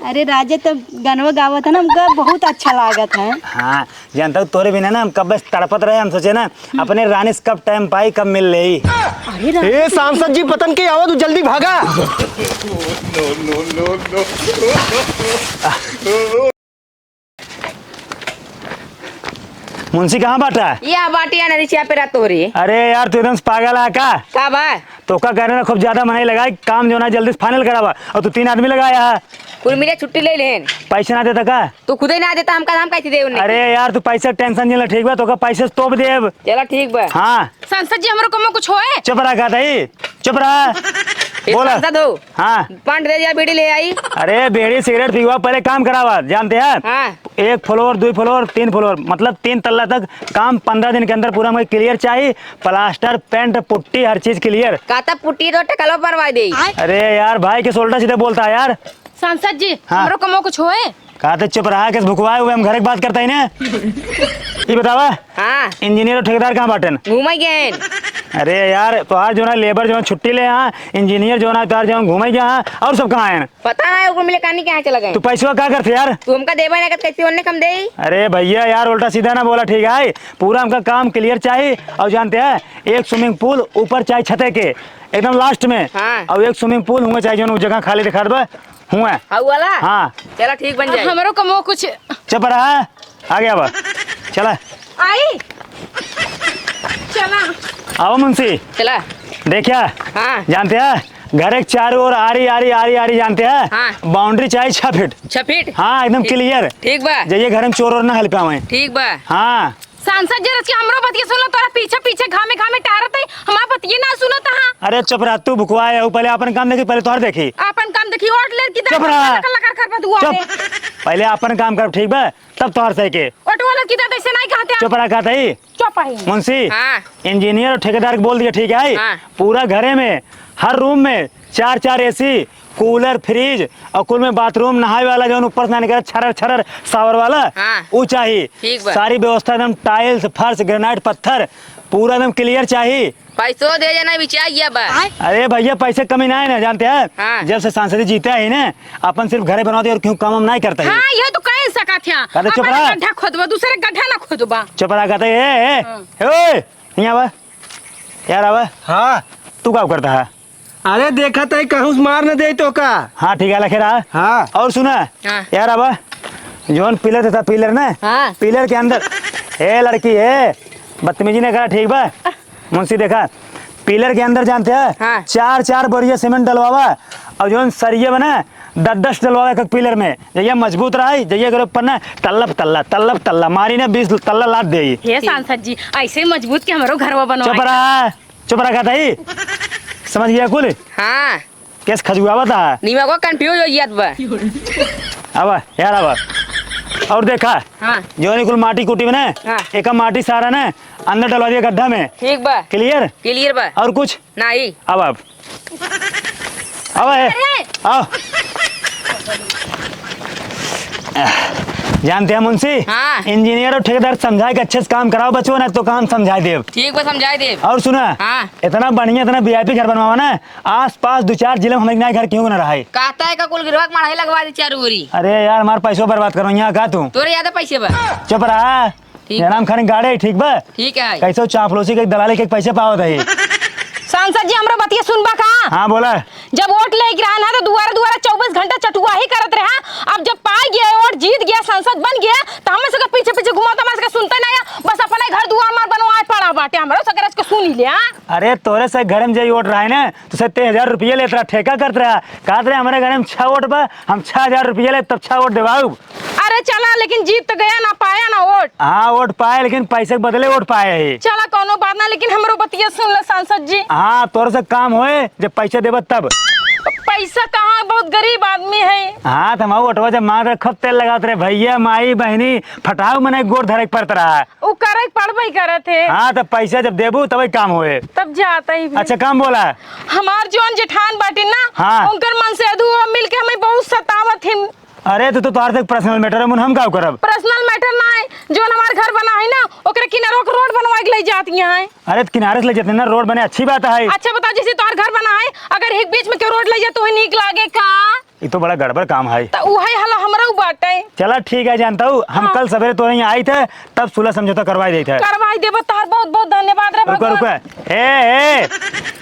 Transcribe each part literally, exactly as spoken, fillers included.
अरे राजा, तब गनवा गावत है ना, हमका बहुत अच्छा लागत है। हाँ, जानता हूँ, तोरे बिना ना हम कब से तड़पत रहे। हम सोचे ना, अपने रानी से कब टाइम पाई, कब मिल लेई। अरे राजा, ए सांसद जी, पतन के आवा, तू जल्दी भागा। मुंशी कहाँ बाटा? या बाटी या नरी चिया पे रात हो रही। अरे यार, तू एकदम से पागल है का? का बा? तोका कहने ना, खूब ज्यादा मनई लगाई, काम जो ना जल्दी से फाइनल करावा। और तू तीन आदमी लगाया है। कुल मिले छुट्टी ले लेन। पैसे ना देता का? तू खुदे ना देता, हमका हम कैसे दे उन्हें? अरे यार, तू पैसे टेंशन नहीं ले, ठीक बा? तोका पैसे से तोप देब। चला ठीक बा। हाँ। सांसद जी, हमरो कमो कुछ होए? चुप रहा, कहता ही, चुप रहा। ए, बोला। सांसद हो। हाँ। पान दे दिया, बीड़ी ले आई। अरे, बीड़ी सिगरेट पीवा, पहले काम करावा, जानते हैं? हाँ। एक फ्लोर, दो फ्लोर, तीन फ्लोर, मतलब तीन तल्ला तक काम पन्द्रह दिन के अंदर पूरा हमें क्लियर चाहिए। प्लास्टर, पेंट, पुट्टी, हर चीज क्लियर। कहता पुट्टी तो टकलो परवा दे। अरे यार, भाई के उल्टा सीधा बोलता है यार। सांसद जी, हाँ। हमरो कमो कुछ होए? का ते चुप रहा, किस भुकवाए हुए हम घर की बात करता ही ना। ये बतावा, हाँ। इंजीनियर और ठेकेदार कहाँ बाटन? घूमे गए। अरे यार, तोहार जो ना लेबर जो ना छुट्टी ले, हाँ, इंजीनियर जो ना तोहार जो घूमे गया, हाँ, और सब कहाँ हैं? पता ना, ओकर मिले कानी कहाँ चला गए। तू पैसवा का करते यार? तू हमका देबे ना करत, कैसे ओन्ने कम देई? अरे भैया यार, उल्टा सीधा ना बोला, ठीक है? पूरा हमका काम क्लियर चाहिए। और जानते हैं, एक स्विमिंग पूल ऊपर चाहिए छते के, एकदम लास्ट में। हाँ। और एक स्विमिंग पूल हुआ चाहिए, जो जगह खाली दिखा देबा। हुआ। हाउ वाला? हाँ। चला, ठीक बन जाए। हमरो कमो कुछ। चुप रहा, आ गया बा। चला। आई। चला। आओ मुंशी। चला। देखिया? हाँ। जानते हैं? घर एक चारों ओर आरी, आरी, आरी, आरी, जानते हैं? हाँ। बाउंड्री चाहिए छह फीट। छह फीट? हाँ, एकदम ठीक। क्लियर। ठीक बा। जाइए घर में चोर और ना हल पावे। ठीक बा। हाँ। सांसद जी, रच के हमरो बतिया सुन लो, तोरा पीछे पीछे घामे घामे टहरत है, हमार बतिया ना सुनत हा। अरे चुप रह, तू भुकवाए हो, पहले अपन काम देखी, पहले तोहर देखी। अपन काम देखी, ओट ले की चुप रह। लकर लकर खरपतुआ चुप। है। पहले अपन काम कर, ठीक बा, तब तोहर सही के। ओट वाला की दादा ऐसे नहीं कहते। चुप रह, कहते ही। चुप है। मुंशी, हाँ। इंजीनियर और ठेकेदार के बोल दिया, ठीक है? हाँ। पूरा घरे में, हर रूम में चार चार एसी, कूलर, फ्रिज और कुल में बाथरूम, नहाए वाला जौन ऊपर से ना निकले, छरर छरर सावर वाला, हाँ। ऊ चाही। ठीक बा। सारी व्यवस्था एकदम टाइल्स, फर्श, ग्रेनाइट, पत्थर, पूरा एकदम क्लियर चाही। पैसो दे जाना, बिचा गया बा। अरे भैया, पैसे कमी ना है ना, जानते हैं? हाँ। जब से सांसद जी जीते हैं ना, अपन सिर्फ घरे बनवा दे और क्यों काम हम नहीं करते हैं। हाँ, ये तो कह सकत है। अरे चुप अपन रहा। गड्ढा खोदबा, दूसरे गड्ढा ना खोदबा। चुप रहा, कहते, ए, ए, हाँ। ए, ओए, यहाँ आवा। यार आवा। हाँ। तू का करता है? अरे देखा तई कहूँ से मार न दे तो का। हाँ, ठीक है, लखे रहा। हाँ। और सुना, हाँ। यार अब जौन पिलर देता, पिलर ना, हाँ। पिलर के अंदर, ए लड़की, ए, बदतमीजी नहीं करा, ठीक बा? मुंशी देखा, पिलर के अंदर जानते हैं, हाँ। चार चार बोरिया सीमेंट डलवावा, और जौन सरिया बना, दस दस डलवावा एक एक पिलर में, जइया मजबूत रही, जइया अगर ऊपर ना तल्ला प तल्ला, तल्ला प तल्ला, मारी ना बीस तल्ला लाद देई। हे सांसद जी, ऐसे मजबूत के हमरो घरवा बनवा। चुप रहा। चुप रहा, कहता ही। समझ गया कुल? हाँ। केस खजुआवत है। नीमा को confuse हो जात बा। अब यार, अब और देखा, हाँ। जौन कुल माटी कूटी में ना, हाँ। एक माटी सारा ना अंदर डलवा दिया गड्ढा में। ठीक बा। Clear? Clear बा। और कुछ? नहीं। अब, अब, अब है। अरे! आओ। जानते हैं मुंशी? हाँ। इंजीनियर और ठेकेदार समझाए के अच्छे से काम कराओ बचवा, ना तो काम समझाए देब। ठीक बा, समझाए देब। और सुना, हाँ। इतना बढ़िया, इतना वीआईपी घर बनवावा ना, आस पास दो चार जिले में हमारे नए घर क्यों ना रहा है। कहता है का कुल गिरवा के मढ़ाई लगवा दे चारू ओरी। अरे यार, हमार पैसो बर्बाद करो यहाँ का तू? तोरे ज्यादा पैसे बा। चुप रहा। ठीक। जनाम खानी गाड़े, ठीक बा? ठीक है। कैसे चापलूसी के दलाली के पैसे पावत है? सांसद जी, हमरो बतिया सुनबा का? हाँ, बोला। जब वोट लेके रहा ना, तो दुआरा दुआरा चउबीस घंटा चटुआही करत रहा। अब जब पाई गया वोट, जीत गया, सांसद बन गया, तो हमें सबके पीछे पीछे घुमाता, हमारे सबके सुनते नहीं है। बस अपने घर दुआर मार बनवाए पड़ा बाटे, हमरो सबके रच के सुन ही ले, हाँ? अरे, तोरे से घर में जे वोट रहा है ना, तो से तेईस हजार रुपये लेत रहा, ठेका करत रहा, कहत रहे, "हमारे घर में छह वोट बा, हम छह हजार रुपये ले, तब छह वोट देवाऊ।" अरे चला, लेकिन जीत तो गया ना, पाया ना वोट। हाँ, वोट पाए, लेकिन पैसे के बदले वोट पाए है। चला, कोनो बात ना, लेकिन हमरो बतिया सुन ले सांसद जी। हाँ, तोर से काम होए, जब पैसे देबा तब। पैसा कहाँ, बहुत गरीब आदमी है। हाँ, तो हम वोटवा जब मांग रहे, खूब तेल लगावत रहे, भैया, माई, बहनी, फटाऊ मने गोड़ धरे के पड़त रहा। उ करे के पड़बे करत है। हाँ, तब पैसा जब देबू, तबे काम होए। तब जाता ही भी। अच्छा, काम बोला। हमार जौन जेठान बाटिन ना, हाँ। उनकर मनसेधू हो मिल के हमें बहुत सतावत हिन। अरे, तो, तो तोहार तक personal matter है, मुन हम का करब? Personal matter ना है, जौन हमार घर बना है ना, ओकरे किनारे के रोड बनवा के ले जाती हैं। अरे, तो किनारे से ले जाते हैं ना, रोड बने, अच्छी बात है। अच्छा बताओ, जैसे तोहार घर बना है, अगर एक बीच में के रोड ले जाए तो ही नीक लागे का? ई तो बड़ा गड़बड़ काम है। त उहइ हला हमरउ बाटइ। चला ठीक है, जानत हउ, हम हाँ। कल सबेरे तोरे यहाँ आइत है, तब सुलह समझौता करवाइ देइत है। करवाइ देबा, तहार बहुत बहुत धन्यवाद रे रुका, भगवान। रुका। ए, ए,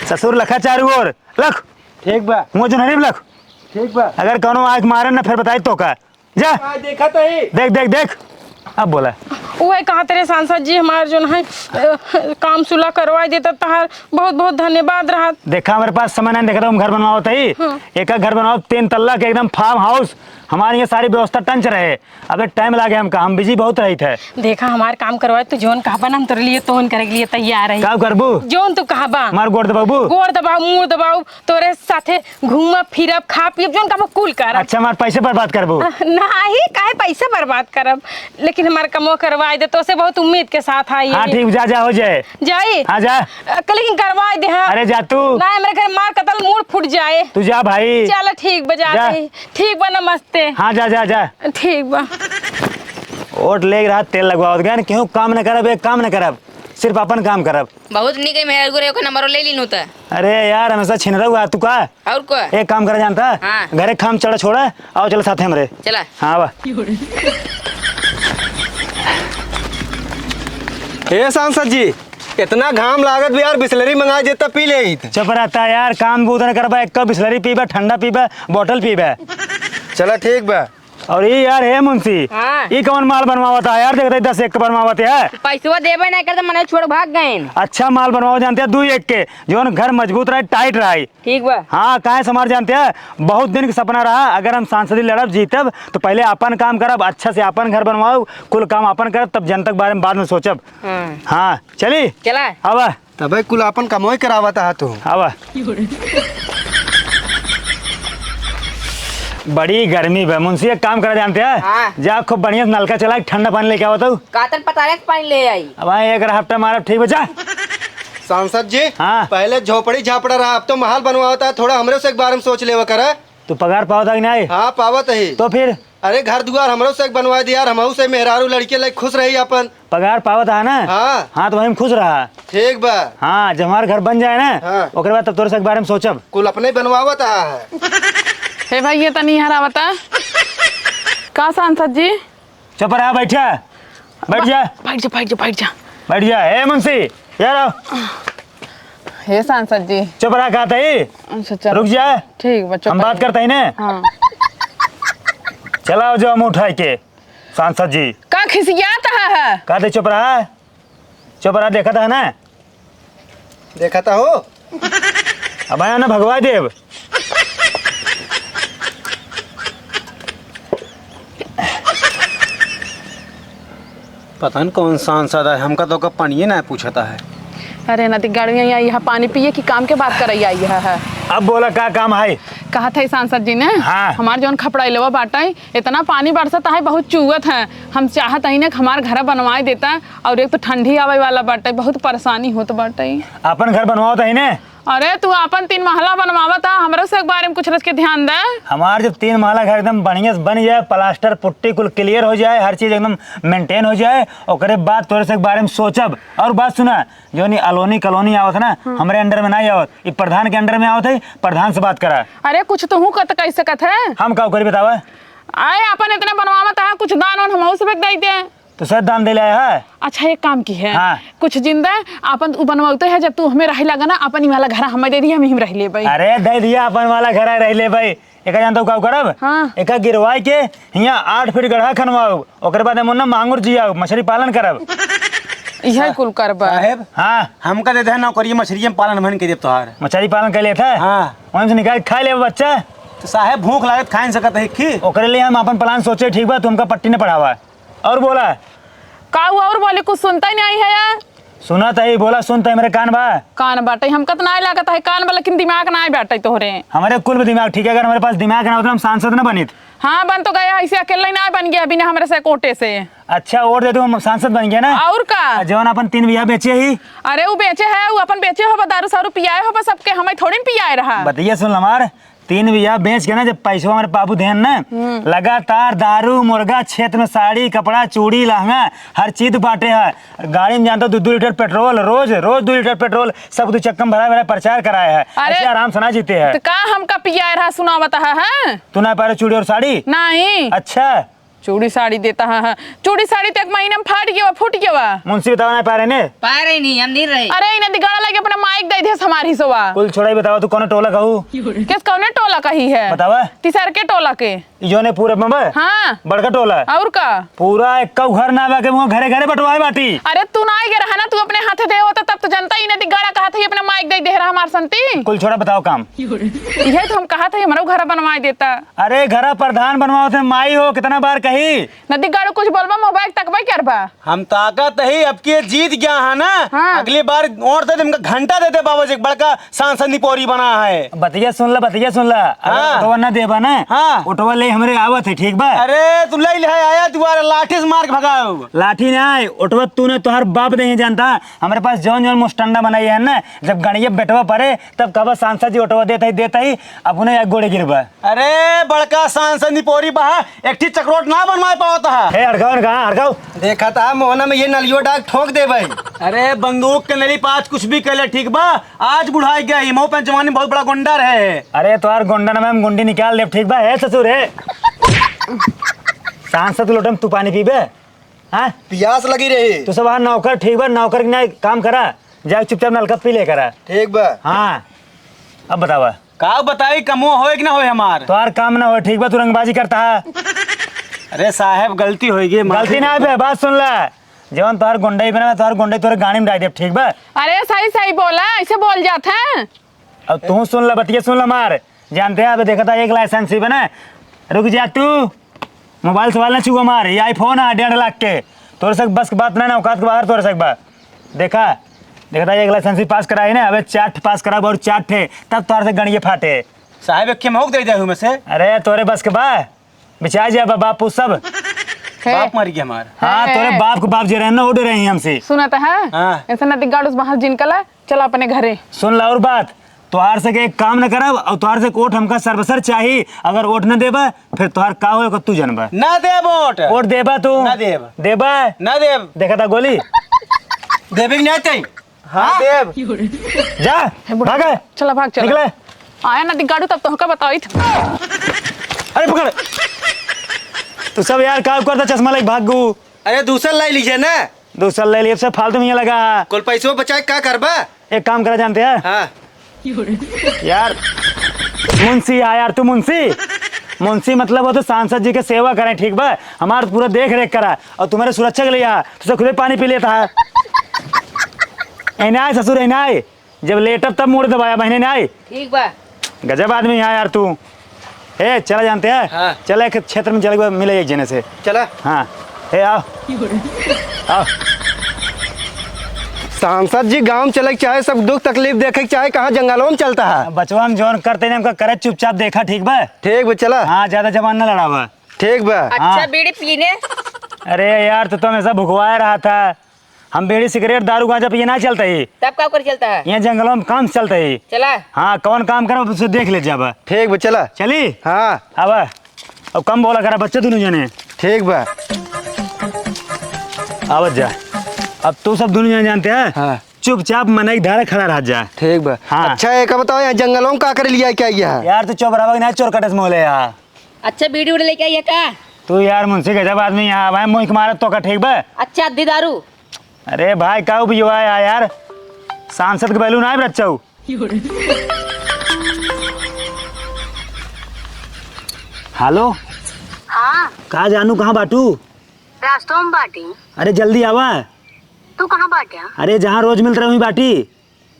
ससुर लखा चारू ओर, लख। ठीक बा। मुँह जो नहीं लख। ठीक बा। अगर कउनो आँख मारे न, फिर बताई तोका। जा। आ, देखा तो ही। देख, देख, देख। अब बोला। उहइ कहत रहे सांसद जी, हमार जउन है, अ, काम सुलह करवाइ देता, तहार बहुत बहुत धन्यवाद रहत। देखा, हमरे पास समय नहीं, देखा तो हम घर बनवावत ही। हाँ। एक घर बनवावत, तीन तल्ला के एकदम farm house। हमारे यहाँ सारी व्यवस्था टंच रहे। अबे time लागे हमका, हम busy बहुत रहित है। देखा, हमार काम करवाए, तू जउन कहबा ना, हम तोरे लिए तोन करे के लिए तैयार है। का करबू? जउन तू कहबा। हमार गोड़ दबाबू? गोड़ दबाऊ, मुँह दबाऊ, तोरे साथे घूमब, फिरब, खाब, पियब, जउन कहबा कुल करब। अच्छा, हमार पैसे बर्बाद करबू? अ, नाहीं, काहे पैसा बर्बाद करब? लेकिन हमार कमवा करवाइ दे, तोसे बहुत उम्मीद के साथ आई हाँ, है। ठीक, जा, जा, हो जाए। जाई? हाँ, जा। अ, क-, लेकिन करवाइ दे, हाँ। अरे, जा तू। ना, हमरे घर मार कतल मूड़ फूट जाए। तू जा, भाई। चल, ठीक बा, जा। जाते ही। ठीक बा, नमस्ते। हाँ, जा, जा, जा। ठीक बा। ओट लेग रहा, तेल लगवावत गए, केहू काम न करब, एक काम न करब, सिर्फ अपन काम करब। बहुत नीक है, मेहरारू रे, ओकर नंबरो ले लीनू त। अरे यार, हमेशा छिनरा हुआ तू का? और को? एक काम करा जानता? हाँ। घरे काम चढ़ा छोड़ा, आओ चलो साथे हमरे। चला। हाँ बा। ए सांसद जी, इतना घाम लागत बा यार, बिसलेरी मंगाइ देता, पी लेइत। चुप रहता यार, काम बूत न करबा, एक बिसलेरी पीबा, ठंडा पीबा, बॉटल पीबा। चला ठीक बा। और ई यार, हे मुंशी, हाँ। ई कउन माल बनवावत है यार? देखते दस एक के बनवावत है। पैसवा देबे नहीं करते, मने छोड़ भाग गए। अच्छा माल बनवावत जानते हैं, दुइ एक के, जउन घर मजबूत रहे, tight रहे। ठीक बा। हाँ, काहे से हमार जानते हैं, बहुत दिन के सपना रहा, अगर हम सांसदी लड़ब, जीतब, तो पहले अपन काम करब, अच्छा से अपन घर बनवाओ, कुल काम अपन करब, तब जनता के बारे में बाद में सोचब। हाँ। हाँ, चली? चला। आवा। तबे कुल आपन कमोई करावत हा तू। आवा। बड़ी गर्मी बा। मुंशी, एक काम करा जानते हैं? हाँ। जा खूब बढ़िया से नलका चला, ठंडा पानी लेके आवा तू। कातन पतारे से पानी ले आई। अब आए एक हफ्ता मारब, ठीक बा, जा। सांसद जी, हाँ। पहले झोपड़ी झापड़ा रहा, अब तो महल बनवावत हा, थोड़ा हमरे से एक बारे में सोच लेवा करा। तू पगार पावत हा कि नाहीं? हाँ, पावत ही। तो फिर? अरे, घर दुआर हमरो से बनवा दे यार, हमहू से मेहरारू लड़के लायक खुश रही अपन। पगार पावत हा ना? हाँ। हाँ, तो वही में खुश रहा। ठीक बा। हाँ, जब हमार घर बन जाए ना, हाँ। ओकरे बाद तब तोरे से के बारे में सोचब। कुल अपने बनवावत हा है। हे भाई, ये तनी यहाँ आवता। का सांसद जी? चुप रहा, बैठा। बैठ जा। बैठ जा, बैठ जा, बैठ जा। बैठ जा। ए मुंशी, यार आओ। हे सांसद जी। चुप रहा, कहत ही। अच्छा, चलो। रुक जा। ठीक बा, चुप हम बात रहिए। करत ही ना। हाँ। चलाओ जो हम उठाई के, सांसद जी। का खिसियात हा है? कहत ही चुप रहा। चुप रहा, देखत हा ना। देखत हो? अब आया ना भगवा देव। पता नहीं कौन सांसद है, हमका तो ओकर पनिये ना पूछता है। अरे नदी गड़ुइया, यहाँ पानी पिए की काम के बात करैया यहाँ है। अब बोला का काम है? कहत है सांसद जी ने, हाँ। हमार जौन खपड़ैलवा बाटे, इतना पानी बरसत है, बहुत चुअत है। हम चाहत हई ना कि हमार घर बनवाए देता, और एक तो ठंडी आवे वाला बाटे, बहुत परेशानी होत बाटे। अपन घर बनवावत हई ने? अरे तू अपन तीन महला बनवावत ह, हमरो से एक बारे में कुछ रच के ध्यान दे। हमार जब तीन महला घर एकदम बढ़िया से बन जाए, प्लास्टर पुट्टी कुल क्लियर हो जाए, हर चीज एकदम मेंटेन हो जाए, ओकरे बाद तोरे से एक बारे में सोचब। और बात सुना, जौन ई अलोनी कॉलोनी आवत है ना, हम्म। हमरे अंडर में नहीं आवत, ई प्रधान के अंडर में आवत है, प्रधान से बात करा। अरे कुछ तोहू क त कह सकत है। हम का करी बतावा? आए अपन इतना बनवावत है, कुछ दान वान हमहू से भी दे दे। तो सर दान दे ले आया है। अच्छा एक काम की है, हाँ। कुछ जिंदा अपन उ बनवाते है, जब तू हमें रहे लगा ना, अपन ई वाला घर हमें दे दिया, हम ही रह लेबै। अरे दे दिया अपन वाला घर रह लेबै। एका जानता हूँ का करब? हाँ। एका गिरवाई के हियाँ आठ फीट गढ़ा खनवाओ, ओकरे बाद हम ना मांगुर जियाओ, मछली पालन करब। यह कुल करबा। साहेब, हाँ। हमका दे दे नौकरी, मछली हम पालन बहन के देब तोहार। मछली पालन कर लेत है? हाँ। वहीं से निकाल के खा लेब बच्चा। तो साहेब भूख लागत खा नहीं सकत है खी। ओकरे लिए हम अपन प्लान सोचे, ठीक बा, तू हमका पट्टी न पढ़ावा। और बोला। का हुआ और बोले, कुछ सुनता ही नहीं है यार। सुनत ही, बोला, सुनत ही, मेरे कान बा। कान बाटे, हमका तो नाय लागत है कान बा, लेकिन दिमाग नाय बाटे तोहरे। हमारे कुल भी दिमाग ठीक है, अगर हमारे पास दिमाग ना होता, हम सांसद ना बनित। हाँ, बन तो गया, ऐसे अकेले ही ना बन गया बिना हमारे से कोटे से। अच्छा, वोट दे दो, हम सांसद बन गया ना? और का? आ, जवन अपन तीन बीघा बेचे ही। अरे, वो बेचे है, वो अपन बेचे हो, दारू सारू पियाए हो, बस सबके हमें थोड़ी न पियाए रहा। बतिया सुन हमार, तीन बीघा बेच के ना, जब पैसवा हमरे बाबू देहन ना, हम्म। लगातार दारू, मुर्गा, क्षेत्र में साड़ी, कपड़ा, चूड़ी, लहंगा, हर चीज बांटे है। गाड़ी में जानता, दो दो लीटर पेट्रोल, रोज, रोज दो लीटर पेट्रोल, सब दो चक्का में भरा भरा प्रचार कराए है। अरे, ऐसे आराम से ना जीते हैं। तो का हमका पियाए रहा, सुनावत है, हैं? तू ना पाए रहे चूड़ी और साड़ी? नहीं। अच्छा। चूड़ी साड़ी देता है, हाँ। चूड़ी साड़ी तो एक महीना में फाट गया, फूट गया। मुंशी बतावा ना पाए रहे ने? पाए रहे नहीं, हम नहीं रहे। अरे, इन्हें दिगाड़ा लगे अपने माइक दे दे हमार हिस्सवा। कुल छोड़ा ही बतावा, तू कौन टोला कहू? किस कौने टोला कही है? बतावा। तिसर के टोला के। ई जौने पूरब में बा? हाँ। बड़का टोला? और का? पूरा एक्कौ घर ना बा के मुँह घरे घरे बंटवाए बाटी। अरे तू ना आए रहा ना, तू अपने हाथे दे होता तब तो जनता ही नदी गाड़ा कहत है, अपने माइक दे दे रहा हमार संती। कुल छोड़ा, बताओ काम। इहे तो हम कहत है, हमरो घर बनवाए देता। अरे घरा प्रधान बनवाओ थे माई हो, कितना बार कही। नदी गाड़ू कुछ बोलबा, मोबाइल तकबे करबा। हम ताकत ही, अब के जीत गया है ना, हाँ। अगली बार और दे दे, हमका घंटा दे दे बाबा जी, एक बड़का सांसद निपोरी बना है। बतिया सुन ला, बतिया सुन ला। अगर हाँ। ओटवा ना देबा ना, हाँ। ओटवा ले हमरे आवत है, ठीक बा? अरे, तू ले ले, आया दुआरा, लाठी से मार के भगाओ। लाठी ना आए, ओटवा तू ना, तोहर बाप नहीं जानता। हमरे पास जौन जौन मुस्टंडा बनाई है ना, जब गणिया बेटवा परे, तब कबा सांसद जी ओटवा देत ही, देत ही, अपने एक गोड़े गिरबा। अरे, बड़का सांसद निपोरी बहा, एक ठी चकरोट ना बनवाए पावत हा। हे, हड़काओ ना, कहाँ हड़काओ? देखा था मोहना में ये नलियो डाक ठोक दे भाई। अरे, बंदूक के नली पास कुछ भी कर ले, ठीक बा? आज बुढ़ाई गया, इमो पे जवानी बहुत बड़ा गुंडा रहे। अरे, तोहार गुंडा ना, हम गुंडी निकाल देब, ठीक बा? हे ससुर, हे। सांसद लोटम तू पानी पीबे? हाँ? पियास लगी रही। तू सब वहाँ नौकर, ठीक बा? नौकर के नहीं काम करा, जाके चुपचाप नलका पी ले करा। ठीक बा। हाँ, अब बतावा। का बताई, कमो होए कि ना होए हमार? तोहार काम ना होए, ठीक बा? तू रंगबाजी करता है। अरे साहेब, गलती होई गई, माफी गलती ना दे। बे, बात सुन ला। जवन तोहार गुंडई बना, तोहार गुंडई तोरे गाड़ी में डाल देब, ठीक बा? अरे सही सही बोला, ऐसे बोल जात है। अब तू सुन ला, बतिया सुन ला हमार। जानते हैं, अब देखा था एक लाइसेंस ही बना। रुक जा तू, मोबाइल सोबाइल ना छुआ हमार, ये iPhone है डेढ़ लाख के। तोरे से बस के बात ना, ना औकात के बाहर तोरे से बा। देखा, देखा था एक लाइसेंस ही पास कराई ना, अबे चार ठे पास करा और चार ठे, तब तोहर से गणिये फाटे। साहेब, एक के मौक दे दे हूँ में से। अरे तोरे बस के बा, बिछा जा बा-, बापू सब। हे। बाप मर गया हमार। हाँ, हे, तोरे हे। बाप के बाप जे रहे ना, उड़ रहे हैं हमसे। सुनत है? हाँ। ऐसा ना दिगाड़ूस बाहर जिनकला, चला अपने घरे। सुन ला और बात, तोहार से के एक काम न करब और तोहार से वोट हमका सर्वसर चाही। अगर वोट न देबा, फिर तोहार का होए, तू जानबा। ना देब वोट। वोट देबा तू? ना देब। देबा? ना देब। देखा था गोली। देबे कि नहीं तई? हाँ, हाँ? देब। जा, हे बुढ़ा, भाग। चला भाग, चला। निकले। आया ना दिगाड़ू, तब तोहका बताई था। अरे पकड़। तू सब यार का करता, चश्मा लेके भाग गू। अरे दूसर ले लीजिए ना। दूसर ले लिए, अब से फालतू में ये लगा। कुल पैसों बचाए का करबा? एक काम करा जानते हैं? हाँ। यार, मुंशी, हाँ यार, तू मुंशी? मुंशी मतलब हो तो सांसद जी के सेवा करें, ठीक बा? हमार पूरा देख रेख करा और तुम्हारे सुरक्षा के लिए, हाँ, तुझसे खुदे पानी पी लेता है। एने आए ससुर, एने आए। जब लेटब तब मुड़ दबाया, बहने ने आई। ठीक बा। गजब आदमी है यार तू। ए, चला जानते हैं? हाँ। चला एक क्षेत्र में चले, मिले एक जने से। चला। हाँ। ए, आओ। आओ। सांसद जी गाँव में चले के चाहे, सब दुख तकलीफ देखे के चाहे, कहाँ जंगलों में चलता है? बचवा हम जौन करते हैं, हमका करे चुपचाप देखा, ठीक बा? ठीक बा, चला। हाँ, ज्यादा जबान ना लड़ावा। ठीक बा। अच्छा, हाँ। बीड़ी पीने? अरे यार, तू तो हमेशा भुकवाए रहा था। हम बीड़ी, सिगरेट, दारू, गांजा पिए ना चलता ही। तब का कर चलता है? यहाँ जंगलों में काम चलता ही। चला। हाँ, कौन काम करब, उसे देख ले जाबा। ठीक बा, चला। चली? हाँ। आवा। अब कम बोला करा बच्चा दोनों जने। ठीक बा। आवत जा। अब तू सब दोनों जने जानते हैं? हाँ। चुपचाप मनई धारा खड़ा रह जा। ठीक बा। हाँ। अच्छा, एक बताओ, यहाँ जंगलों में का करे लिया, क्या यह है? यार, तू चुप रहा, ना चोर कटस मोले यार। अच्छा, बीड़ी उड़ी लेके आई है का? तू यार मुंशी गजब आदमी, यहाँ आवा है, मुंह के मारत तो का, ठीक बा? अच्छा, अद्धी दारू। अरे भाई, का उबियो आया यार, सांसद के बैलून आए बच्चाऊ। हेलो। हाँ। का जानू, कहाँ बाटू? रास्तों में बाटी। अरे जल्दी आवा। तू कहाँ बाट्या? अरे जहाँ रोज मिलत रहे वहीं बाटी।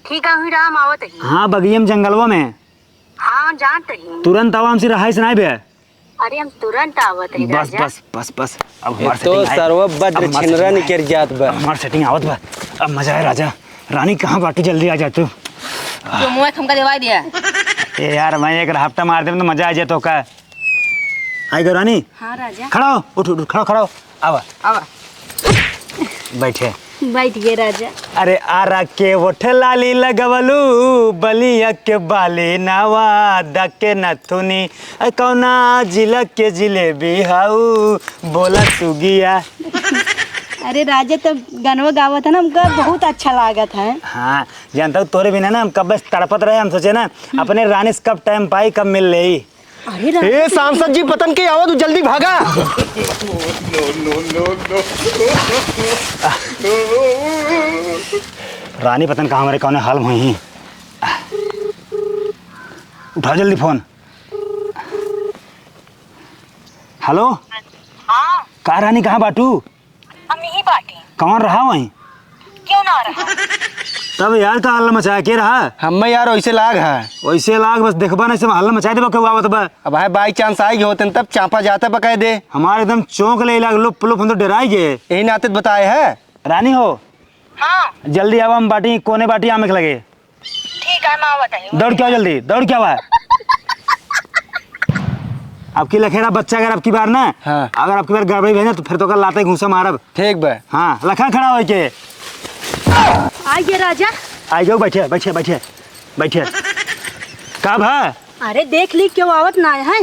ठीक है, हुई राम आवत ही। हाँ, बगिया में, जंगलवा में। हाँ, जानत ही। तुरंत आवा, हमसे रहाइश नाई बे। अरे, हम तुरंत आवत ही, बस, राजा। बस, बस, बस। अब हमार तो setting आई। सरवा बज्र अब हमार छिनरा setting आई। निकर जात बा। अब हमार setting आवत बा। अब मजा आए, राजा। रानी, कहाँ बाटू? जल्दी आ जा तू। जो मुँह हमका देवाई दिया। ए यार, मैं एक हफ्ता मार देम तो मजा आ जाए तो का। आई गो रानी। हाँ, राजा। खड़ा हो, उठ, उठ, उठ, खड़ा, खड़ा हो। आवा। आवा। बैठे। बैठ गए राजा। अरे आरा के ओठ लाली लगवलू, बलिया के बाली, नवादा के नथुनी, अ कौना जिला के जिलेबी हऊ, बोला सुगिया। अरे राजा, तो गनवा गावत है ना, हमका बहुत अच्छा लागत है। हाँ, जानता हूँ, तोरे बिना ना हम कब से तड़पत रहे। हम सोचे ना, अपने रानी से कब टाइम पाई, कब मिल लेई। अरे रानी। ए सांसद जी, पतन के आवत, जल्दी भागा। रानी पतन कहाँ, हमरे कौने हाल में होई? उठाओ जल्दी फोन। हेलो। हाँ। का रानी, कहाँ बाटू? हम यही बाटी। कौन रहा वहीं? क्यों ना रहा? तब यार, का हल्ला मचाया के रहा? हमें यार वैसे लाग है। वैसे लाग, बस देखबा नहीं से हल्ला मचाए देबा, केहू आवत बा। अब भाई, by chance आई गए होते न, तब चापा जाता बकाए दे। हमारे एकदम चौंक ले लाग, लुप लुप, हम तो डराई गए। यही नाते तो बताए है। रानी हो। हाँ। जल्दी आवा, हम बाटी, कोने बाटी आमे के लगे। ठीक है, मैं आवत हई। दौड़ के आवा जल्दी, दौड़ के आवा। अब की लखेरा बच्चा, अगर अब की बार ना, हाँ। अगर अब की बार गड़बड़ी भई ना, तो फिर तो कल लाते घूसा मारब। ठीक बा। हाँ, लखा खड़ा होई के। आइए राजा। आइए, बैठे, बैठे, बैठे, बैठे। का भा? अरे देख ली, क्यों आवत ना है?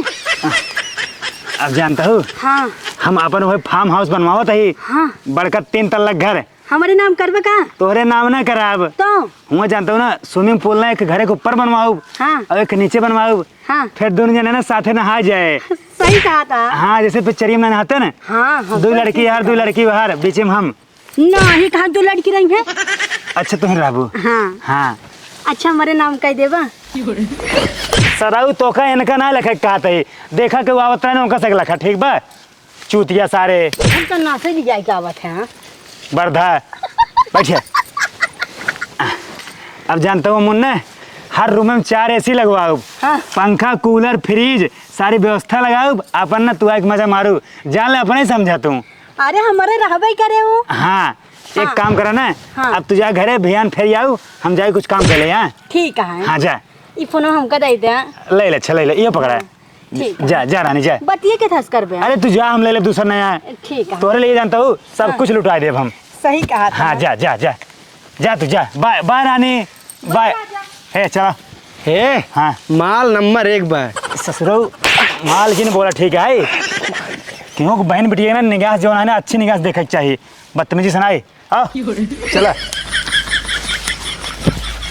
अब जानता हूँ, हाँ। हम अपन वही farm house बनवावत हई। हाँ। बड़का तीन तल्ला घर। हमरे नाम करबे का? तोहरे नाम ना कराब। तो? हुआ जानता हूँ ना, swimming pool ना एक घरे के ऊपर बनवाऊब, हाँ। और एक नीचे बनवाऊब। हाँ। फिर दोनों जने ना साथे नहा जाए। सही कहा था। हाँ, जैसे पिक्चरिया में नहाते ना। हाँ, हाँ, दो तो लड़की ठीक यार, दो है। लड़की बाहर, बीच में हम। नहीं, कहाँ दो लड़की रही है? अच्छा, तुम रहबू। हाँ। हाँ। अच्छा, हमरे नाम कह देबा। सराऊ, तोका इनका ना लखे कहत है। देखा के वो आवत रहे ना, उनका से लखा, ठीक बा? चूतिया सारे। हम तो नासे भी जाए के आवत है, हाँ। बर्धा, बैठे। अब जानता हूँ मुन्ना, हर रूम में चार एसी लगवाऊब, हाँ। पंखा, कूलर, फ्रिज, सारी व्यवस्था लगाऊब। अपन ना तू आके मजा मारू, जान ले, अपने ही समझा तू। अरे, हमारे रहबे करे हूँ। हाँ, एक हाँ। काम करा ना, हाँ। अब तू जा घरे, भियान फेर आऊ, हम जाए कुछ काम कर ले, हाँ? ठीक है। हाँ, जा। ई फोनो हमका दे दे। ले ले, अच्छा, ले ले, ये पकड़ा। ठीक है। जा, जा रानी, जा। बतिये के थस करबे। अरे तू जा, हम ले ले दूसर नया। ठीक है। तोरे लिए जानता हूँ, सब हाँ। कुछ लुटा देब हम। सही कहा था। हाँ, जा, जा, जा। जा तू जा। बाय, बाय रानी। बाय। हे, चला। हे, हाँ। माल नंबर एक बा। ससुरऊ, माल की नहीं बोला, ठीक है। क्यों कि बहन बिटिया ना निगाह जो है ना, अच्छी निगाह से देखे के चाहिए। बदतमीजी से ना आई। आओ, चला।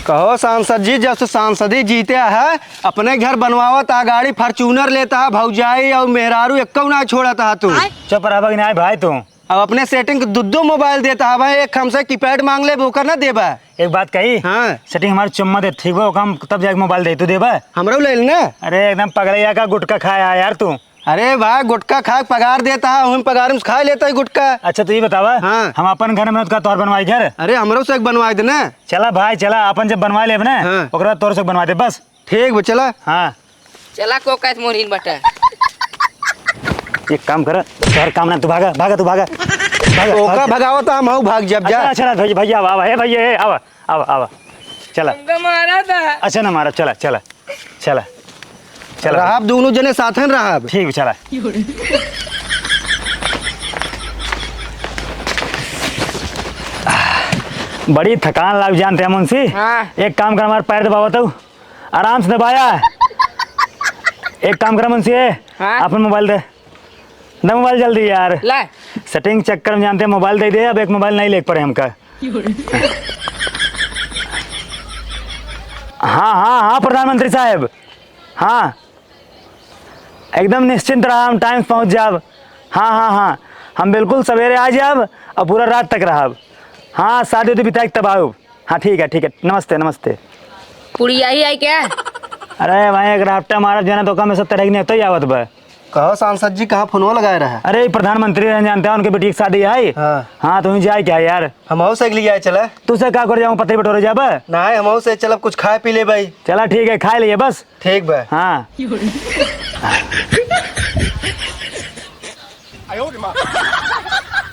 कहो सांसद जी, जब से सांसदी जीते है, अपने घर बनवावत आ, गाड़ी Fortuner लेता है, भौजाई और मेहरारू एक्को ना छोड़त है तू। चुप रहा कि नहीं भाई तू। अब अपने setting के दो दो मोबाइल देता है भाई, एक हमसे keypad मांग ले, ओकर ना देबा। एक बात कही? हाँ। Setting हमारे चुम्मा दे, ठीक बा, ओका हम तब जाके मोबाइल दे, तू देबा? हमरो ले लेना। अरे एकदम पगलैया का गुटखा खाया है यार तू। अरे भाई, गुटखा खा के पगार देता है, हम पगार में से खा लेता है गुटखा। अच्छा, तू ये बतावा, हाँ। हम अपन घर में का तोहर बनवाई घर? अरे, हमरो से एक बनवाई देना। चला भाई, चला, अपन जब बनवा लेब ना, हाँ। ओकरा बाद तोर से बनवा दे, बस। ठीक बा, चला। हाँ। चला, को कहत मोरहीन बटा। एक काम कर, तोहर काम ना, तू भागा, भागा, तू भागा। भागा, ओका भाग। भगावत हम, हऊ भाग जब जा। अच्छा, अच्छा, भैया, भैया, आवा, आवा, हे भैया, हे, आवा, आवा, आवा। चला। हमका मारा था। अच्छा, ना मारा, चला, चला। चला, चला। रहब, दोनों जने साथन रहब। ठीक, चला। बड़ी थकान लाग जानते हैं मुंशी। हाँ। एक काम कर, हमारे पैर दबावा तो, आराम से दबाया। एक काम कर मुंशी, हाँ। अपन मोबाइल दे। दे मोबाइल जल्दी यार। ला। Setting चक्कर में जानते हैं मोबाइल दे दे, अब एक मोबाइल नहीं लेके पड़े हमका। हाँ, हाँ, हाँ, प्रधानमंत्री साहब। हाँ, एकदम निश्चिंत रहा, हम time से पहुँच जाब। हाँ, हाँ, हाँ, हम बिल्कुल सवेरे आ जाब और पूरा रात तक रहब। हाँ, शादी उदी बिताए के तब आउब। हाँ, ठीक है, ठीक है, नमस्ते, नमस्ते। पुड़िया ही आई क्या? अरे भाई, एक राफ्टा मारब जाना तो कम से तरह की नहीं तो ही आवत बा। कहो सांसद जी, कहाँ फोनवा लगाए रहा? अरे, ई प्रधानमंत्री रहन जानते हैं, उनके बेटी की शादी है। हाँ। हाँ, तो वहीं जाए क्या यार? हमहू से लिया चला। तू से का कर जाऊँ, पतई बटोरे जाबे? नहीं, हमहू से चलब, कुछ खाए पी लेबे। चला ठीक है, खाए लिए बस। ठीक बा। हाँ।